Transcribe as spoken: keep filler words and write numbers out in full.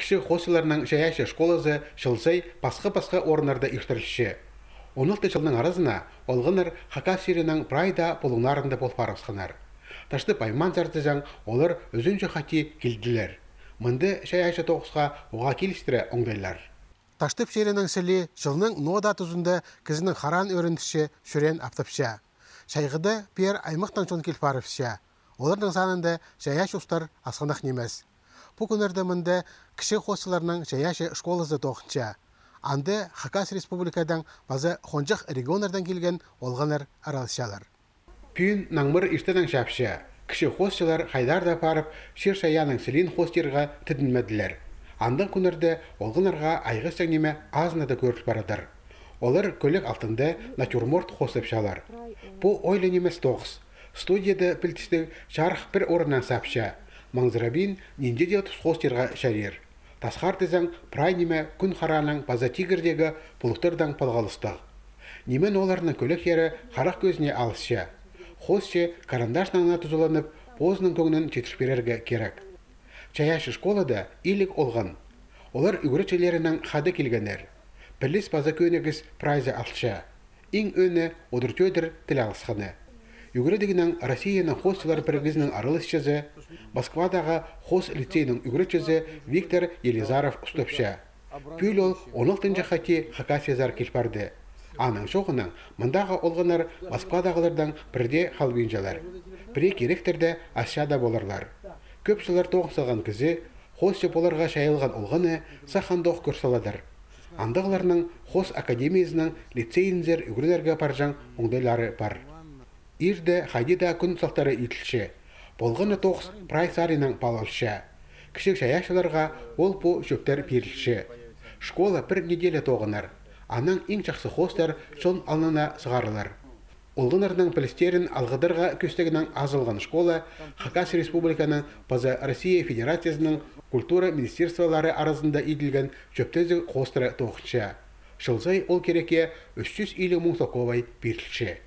Кічіг хоосчыларның чайаачы школазы чыл сай пасха-пасха орыннарда иртірілче. Он алты чылның аразына олғаннар Хакас чирінің прай даа пулуңнарында пол парыбысханнар. Таштып аймаанзар тізең, олар ӱзінҷі хати килділер. Мында чайаачы тоғысха уғаа килістіре оңдайлар. Таштып чирінің сілии чылның ноо даа тузында кізінің хараан ӧрінче, чӱреен аптапча. Чайғыда пеер аймахтаң чон кил парыбысча. Оларның санында чайаачы устар асхынах нимес. Пу кӱннерде мында кічіг хоосчыларның чайаачы школазы тоғынча. Анда Хакас Республикадаң паза хонҷых регионнардаң килген олғаннар араласчалар. Пӱӱн наңмыр иртенең чапча. Кічіг хоосчылар хайдар даа парып, чир-чайааның сілиин хоостирға тідінмеділер. Андағ кӱннерде олғаннарға айғасчаң ниме азына даа кӧріл парадыр. Олар кӧлек алтында натюрморт хоостапчалар. Пу оой ла нимес тоғыс. Студияда пілдістіг чарых пір орыннаң сапча. Маңзырабин нинҷе дее тус хоостирға чарир. Тасхар тізең, прай ниме кӱн хараанаң паза тигірдегі пулуттардаң палғалыстығ. Ниме-ноо оларның кӧлектері харах кӧзіне алысча. Хоосчы карандашнаң на тузаланып, позының кӧңнін читір пирерге кирек. Чайаачы школада илиг олған. Олар ӱгретчілерінең хада килгеннер. Піліс паза кӧнігіс прайзы алтча. Иң ӧӧні одыр-тӧдір тіл алысханы. Ӱгредігнең Россияның хоосчылар пірігізінің араласчызы, Москвадағы хоос лицейінің ӱгретчізі Виктор Елизаров устапча. Пӱӱл ол он алтынҷы хати Хакасиязар кил парды. Аның чооғынаң мындағы олғаннар Москвадағылардаң пірдее халбинчалар. Пірее киректерде асча даа поларлар. Кӧп чыллар тоғын салған кізі, хоосчы поларға чайылған олғаны сах андох кӧр саладыр. Андағыларның хоос академиязының лицейінзер ӱгренерге парҷаң оңдайлары пар. Иирде хайди даа кӱн салтары иділче. Полған на тоғыс прай саринаң паалалча. Кічіг чайаачыларға ол пу чӧптер пирілче. Школа пір неделя тоғынар. Анаң иң чахсы хоостар чон алнына сығарылар. Олғаннарның пілістерін алғыдарға кӧстегнең азылған школа Хакас Республиканың паза Россия Федерациязының культура министерстволары аразында иділген чӧптезіг хоостыра тоғынча. Чыл сай ол кирекке ӱс чӱс илиг муң соковай пирілче.